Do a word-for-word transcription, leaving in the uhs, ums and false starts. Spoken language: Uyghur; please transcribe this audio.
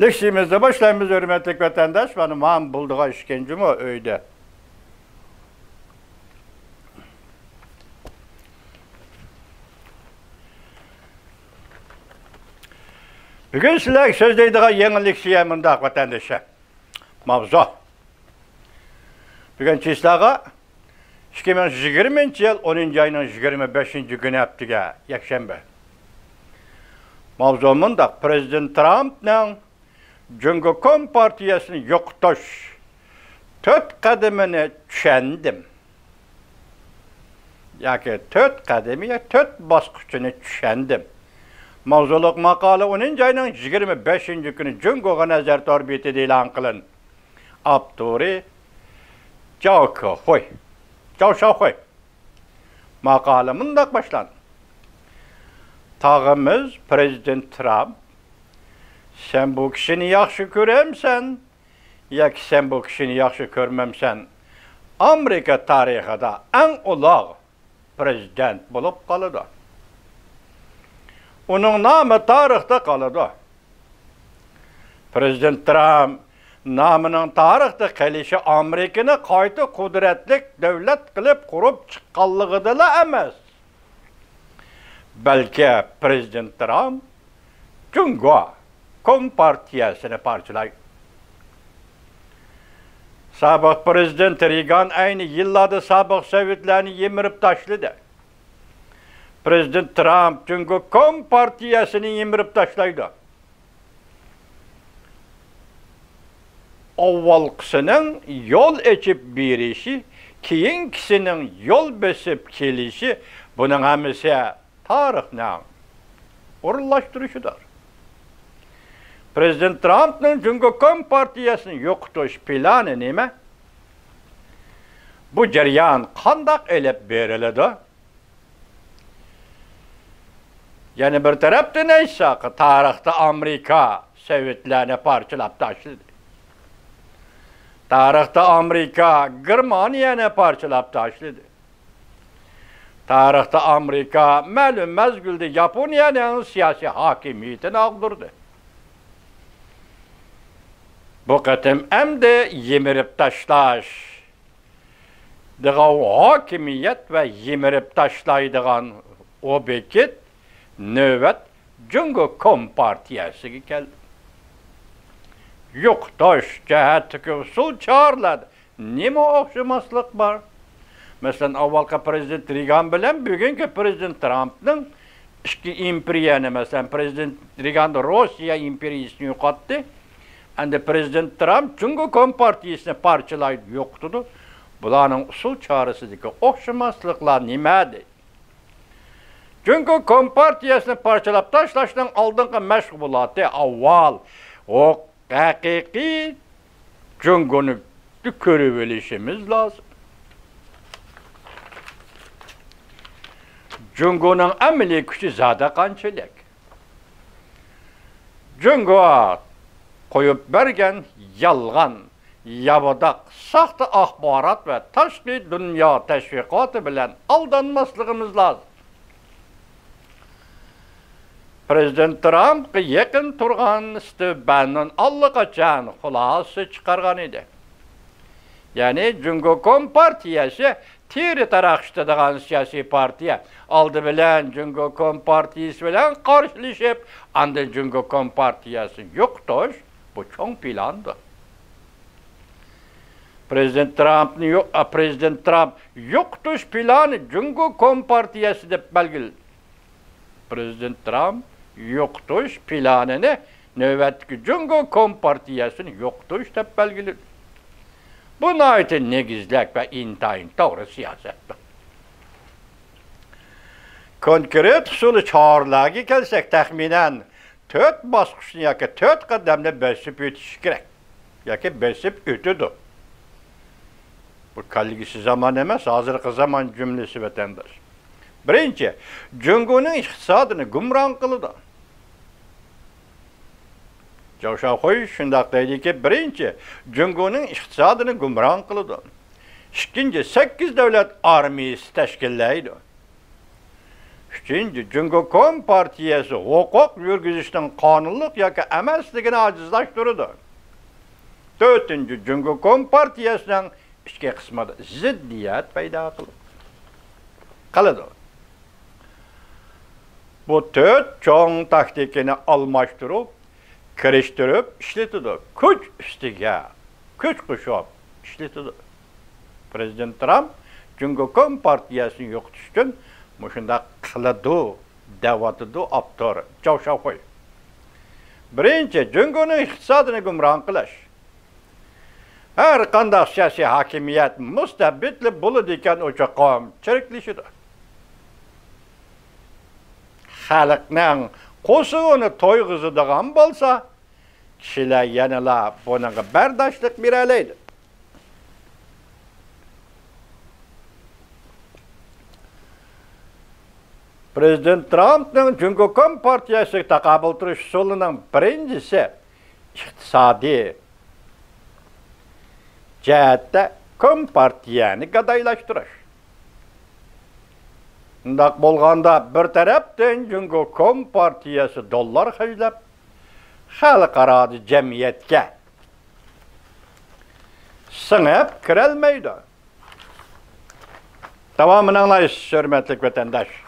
لېكسىيىمىزنى باشلايمىز، ھۆرمەتلىك ۋەتەنداش. مانا، مانا بولىدىغان ئىكەن جۇمۇ ئۆيدە. بۈگۈن سىلەرگە سۆزلەيدىغان يېڭى لېكسىيە مۇنداق، ۋەتەنداشلار. ماۋزۇ. بۈگۈن چىسلاغا، ئىككى مىڭ يىگىرمىنچى يىل ئونىنچى ئاينىڭ يىگىرمە بەشىنچى كۈنى، ھەپتىگە يەكشەنبە. ماۋزۇ مۇنداق: پرېزىدېنت ترامپنىڭ جۇڭگو كومپارتىيەسىنى يوقىتىش تۆت قەدىمىنى چۈشەندىم. ياكى تۆت قەدىمى، يا تۆت باسقۇچىنى چۈشەندىم. ماۋزۇلۇق ماقالە ئونىنچى ئاينىڭ يىگىرمە بەشىنچى كۈنى جۇڭگوغا نەزەر تور بېتىدە ئېلان قىلىندى. ئاپتورى جاۋ كېخۇي، جاۋ شاخۇي. ماقالە مۇنداق باشلاندى: تاغىمىز پرېزىدېنت ترامپ، سەن بۇ كىشىنى ياخشى كۆرەمسەن ياكى سەن بۇ كىشىنى ياخشى كۆرمەمسەن، ئامېرىكا تارىخىدا ئەڭ ئۇلۇغ پرېزىدېنت بولۇپ قالىدۇ. ئۇنىڭ نامى تارىختا قالىدۇ. پرېزىدېنت ترامپ نامىنىڭ تارىختا قېلىشى ئامېرىكىنى قايتا قۇدرەتلىك دۆلەت قىلىپ قۇرۇپ چىققانلىقىدىلا ئەمەس، بەلكى پرېزىدېنت ترامپ جۇڭگو كومپارتىيەسىنى پارچىلايدۇ. سابىق پرېزىدېنت رېگان ئەينى يىللاردا سابىق سوۋېتلارنى يىمىرىپ تاشلىدى. پرېزىدېنت ترامپ جۇڭگو كومپارتىيەسىنى يىمىرىپ تاشلايدۇ. ئاۋۋالقىسىنىڭ يول ئېچىپ بېرىشى، كېيىنكىسىنىڭ يول بېسىپ كېلىشى، بۇنىڭ ھەممىسى تارىخنىڭ ئورۇنلاشتۇرۇشىدۇر. پرېزىدېنت ترامپنىڭ جۇڭگو كومپارتىيەسىنى يوقىتىش پىلانى نېمە؟ بۇ جەريان قانداق ئېلىپ بېرىلىدۇ؟ يەنە بىر تەرەپتىن ئېيتساق، تارىختا ئامېرىكا سوۋېتلارنى پارچىلاپ تاشلىدى. تارىختا ئامېرىكا گېرمانىيەنى پارچىلاپ تاشلىدى. تارىختا ئامېرىكا مەلۇم مەزگىلدە ياپونىيەنىڭ سىياسىي ھاكىمىيىتىنى ئاغدۇردى. بۇ قېتىم ئەمدى يىمىرىپ تاشلاش دېگەن ھاكىمىيەت ۋە يىمىرىپ تاشلايدىغان ئوبيېكت، نۆۋەت جۇڭگو كومپارتىيەسىگە كەلدى. يوقىتىش جەھەتتىكى ئۇسۇل چارىلەردە نېمە ئوخشىماسلىق بار؟ مەسىلەن، ئاۋۋالقى پرېزىدېنت رېگان بىلەن بۈگۈنكى پرېزىدېنت ترامپنىڭ ئىككى ئىمپېرىيەنى، مەسىلەن، پرېزىدېنت رېگان روسىيە ئىمپېرىيىسىنى يوقاتتى. ئەمدى پرېزىدېنت ترامپ جۇڭگو كومپارتىيىسىنى پارچىلايدۇ، يوقىتىدۇ. بۇلارنىڭ ئۇسۇل چارىسىدىكى ئوخشىماسلىقلار نېمە؟ دەيدۇ. جۇڭگو كومپارتىيەسىنى پارچىلاپ تاشلاشنىڭ ئالدىنقى مەشغۇلاتى ئاۋۋال ھەقىقىي جۇڭگونى كۆرۈۋېلىشىمىز لازىم. جۇڭگونىڭ ئەمەلىي كۈچى زادى قانچىلىك؟ جۇڭگو قويۇپ بەرگەن يالغان، ياۋىداق، ساختا ئاخبارات ۋە تاشقى دۇنيا تەشۋىقاتى بىلەن ئالدانماسلىقىمىز لازىم. پرېزىدېنت ترامپقا يېقىن تۇرغان ستىۋ بەننون ئاللىقاچان خۇلاسە چىقارغان ئىدى. يەنى جۇڭگو كومپارتىيەسى تېرە تاراقشىتىدىغان سىياسىي پارتىيە. ئالدى بىلەن جۇڭگو كومپارتىيىسى بىلەن قارشىلىشىپ، ئاندىن جۇڭگو كومپارتىيەسىنى يوقىتىش، بۇ چوڭ پىلاندۇر. پرېزىدېنت ترامپنى يو-، ئا، پرېزىدېنت ترامپ يوقىتىش پىلانى جۇڭگو كومپارتىيەسى دەپ بەلگىلىدى. پرېزىدېنت ترامپ يوقىتىش پىلانىنى نۆۋەتتىكى جۇڭگو كومپارتىيەسىنى يوقىتىش دەپ بەلگىلىدى. بۇ ناھايىتى نېگىزلىك ۋە ئىنتايىن توغرا سىياسەتتۇر. كونكرېت ئۇسۇلى چارىلەرگە كەلسەك، تەخمىنەن تۆت باسقۇچنى ياكى تۆت قەدەمنى بېسىپ ئۆتۈشى كېرەك. ياكى بېسىپ ئۆتىدۇ. بۇ كەلگۈسى زامان ئەمەس، ھازىرقى زامان جۈملىسى، ۋەتەنداش. بىرىنچى، جۇڭگونىڭ ئىقتىسادىنى گۇمران قىلىدۇ. جاۋ شاخۇي شۇنداق دەيدىكى، بىرىنچى، جۇڭگونىڭ ئىقتىسادىنى گۇمران قىلىدۇ. ئىككىنچى، سەككىز دۆلەت ئارمىيىسى تەشكىللەيدۇ. ئۈچىنچى، جۇڭگو كومپارتىيەسى ھوقۇق يۈرگۈزۈشنىڭ قانۇنلۇق ياكى ئەمەسلىكىنى ئاجىزلاشتۇرىدۇ. تۆتىنچى، جۇڭگو كومپارتىيەسىنىڭ ئىچكى قىسمىدا زىددىيەت پەيدا قىل-، قىلىدۇ. بۇ تۆت چوڭ تاكتىكىنى ئالماشتۇرۇپ، كىرىشتۈرۈپ ئىشلىتىدۇ. كۈچ ئۈستىگە كۈچ قوشۇپ ئىشلىتىدۇ. پرېزىدېنت ترامپ جۇڭگو كومپارتىيەسىنى يوقىتىش ئۈچۈن مۇشۇنداق قىلىدۇ، دەۋاتىدۇ ئاپتور جاۋ شاۋخۇي. بىرىنچى، جۇڭگونىڭ ئىقتىسادىنى گۇمران قىلىش. ھەر قانداق سىياسىي ھاكىمىيەت مۇستەبىتلا بولىدىكەن، ئۇ چوقۇم چىرىكلىشىدۇ. خەلقنىڭ قورسىقىنى تويغۇزىدىغان بولسا، كىشىلەر يەنىلا بۇنىڭغا بەرداشلىق بېرەلەيدۇ. پرېزىدېنت ترامپنىڭ جۇڭگو كومپارتىيەسىگە تاقابىل تۇرۇش ئۇسۇلىنىڭ بىرىنچىسى ئىقتىسادىي جەھەتتە كومپارتىيەنى گادايلاشتۇرۇش. بۇنداق بولغاندا، بىر تەرەپتىن جۇڭگو كومپارتىيەسى دوللار خەجلەپ، خەلقئارا جەمئىيەتكە سىڭىپ كىرەلمەيدۇ. داۋامىنى ئاڭلايسىز، ھۆرمەتلىك ۋەتەنداش.